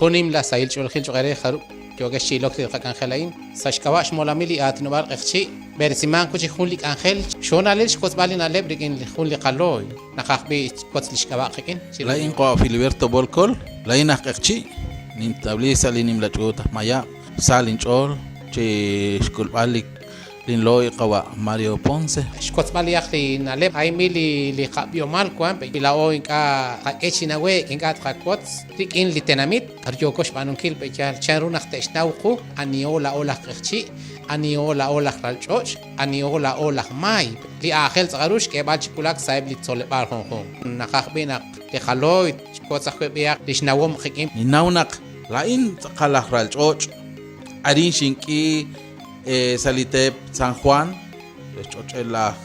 Jun nimla sahil ch'oolejil cho'q eere jarub' yookex chi ilok li qak'anjel a'in. Sa' xk'ab'a' xmolamil li aatinob'aal q'eqchi', b'eresimanq wi' chik jun li k'anjel, xhoonalil xwotzb'al li na'leb' rik'in jun li qalooy. Naqaj b'i' xwotz li xk'ab'a' qik'in. Laa'in qawa' Filiberto Bolcol, laa'in aj q'eqchi', nintawli sa' li nimla ch'uut aj Mayab'. Sa linch'ool chi xk'ulb'al li linlooy qawa' Mario Ponce. Xwotzb'al li aj li na'leb' a'in b'i' li li qab'ihomal wank pe' laa'o ink'a' qak'e chi nawe'k, ink'a' tqawotz rik'in li tenamit, k'aru yooko xb'aanunkil pe' yaal chan ru naq te'xnaw qu aniho laa'o laj q'eqchi', aniho laa'o laj ralch'och', aniho laa'o laj maay. Li aajel tz'aqal ru xk'eeb'al chi wulak sa'eb' li tzoleb'aal junjunq. Naqaj b'i' naq li qalooy xwotz ajwi' b'ihaq li xnawom qik'in. Ninnaw naq Laa'in tz'aqal aj ral ch'och', arin xink'i sa' li teep San Juan, re xch'och'el laj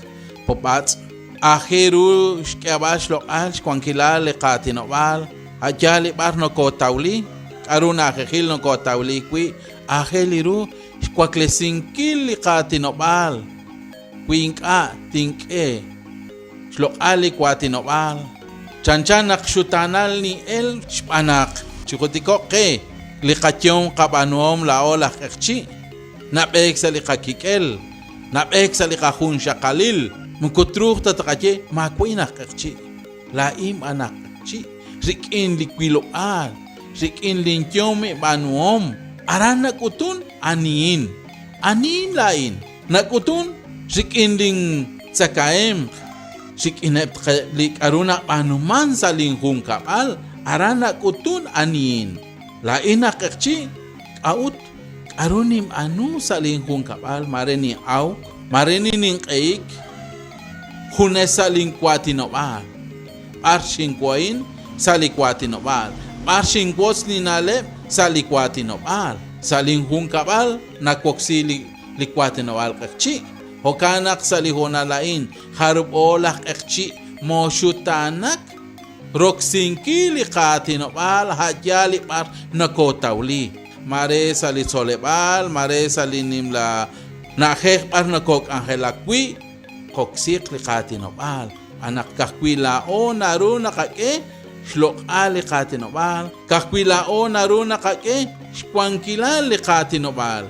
Popb'atz'. Aajel ru xk'eeb'al xloq'al xwankilal li qaatinob'aal, a' yaal li b'ar nokootawli, k'a'ru na'ajejil nokootawli wi', aajel ru xwaklesinkil li qaatinob'aal, wi ink'a' tink'e xloq'al li waatinob'aal. Chanchan naq xutaanal nin'el xb'aan naq chijultiko'q qe li qayehom qab'aanuhom laa'o laj q'eqchi', nab'eek sa' li qakik'el, nab'eek sa' li qajunxaqalil, moko truuq ta taqaye maawa'in aj q'eqchi', laa'in b'an aj q'eqchi' rik'in li wilob'aal, rik'in linyehom inb'aanuhom, aran nak'utun anihin, anihin laa'in. Nak'utun rik'in lin tzakahemq, rik'ineb' li k'a'ru nab'aanuman sa' lin junkab'al, aran nak'utun anihin. Laa'in aj q'eqchi', k'a'ut? K'a'ru ninb'aanu sa' lin junkab'al? Maare nin'awk, maare ninninq'ehik junes sa' lin waatinob'aal. B'ar xinwa'in? Sa' li waatinob'aal. B'ar xinwotz li na'leb'? Sa' li waatinob'aal. Sa' lin junkab'al nawoksi li li waatinob'aal q'eqchi'. Jo'kan naq sa' li hoonal a'in, jarub'o laj q'eqchi' mooxutaanak roksinkil li qaatinob'aal a' yaal li b'ar nokootawli, maare sa' li tzoleb'aal, maare sa' li nimla na'ajej b'ar nokook'anjelak wi', qoksiq li qaatinob'aal. Xb'aan naq ka'ajwi' laa'o naru naqak'e xloq'al li qaatinob'aal, ka'ajwi' laa'o naru naqak'e xwankilal li qaatinob'aal,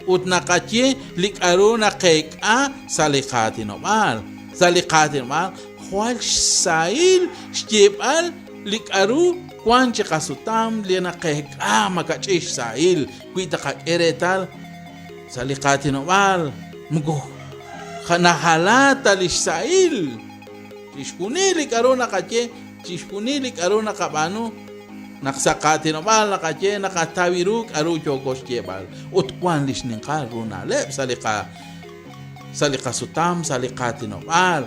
ut naqaye li k'a'ru naqeek'a sa' li qaatinob'aal. Sa' li qaatinob'aal jwal xsahil xyeeb'al li k'a'ru wan chi qasutam li naqeek'a makach'in xsahil wi taqak'e reetal sa' li qaatinob'aal moko najala ta li xsahil. Chixjunil li k'a'ru naqaye, chixjunil li k'a'ru naqab'aanu, naq sa' qaatinob'aal naqaye, naqataw ru k'a'ru yooko xyeeb'al. Ut wan li xninqal ru na'leb' sa' li qa sa' li qasutam, sa' li qaatinob'aal.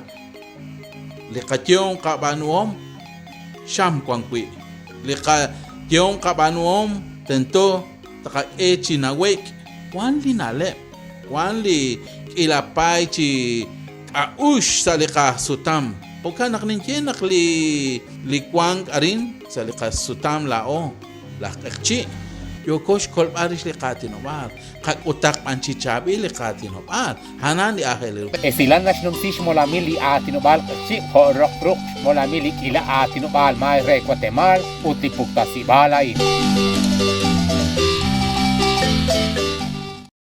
Li qayehom qab'aanuhom xam wan wi'. Li qayehom qab'aanuhom tento taqak'e chi nawe'k. Wan li na'leb', wan li k'iila paay chi k'a'uxl sa' li qasutam. Jo'kan naq ninye naq li li wank arin sa' li qasutam laa'o, laj q'eqchi', yooko xkolb'al rix li qaatinob'aal, qak'utaq b'an chi chaab'il li qaatinob'aal, a'an li aajel ru. Esilal naxnumsi xmolamil li aatinob'aal q'eqchi' jo' roq ruq' xmolamil li k'iila aatinob'aal maay re Watemaal ut li puktasib'aal a'in.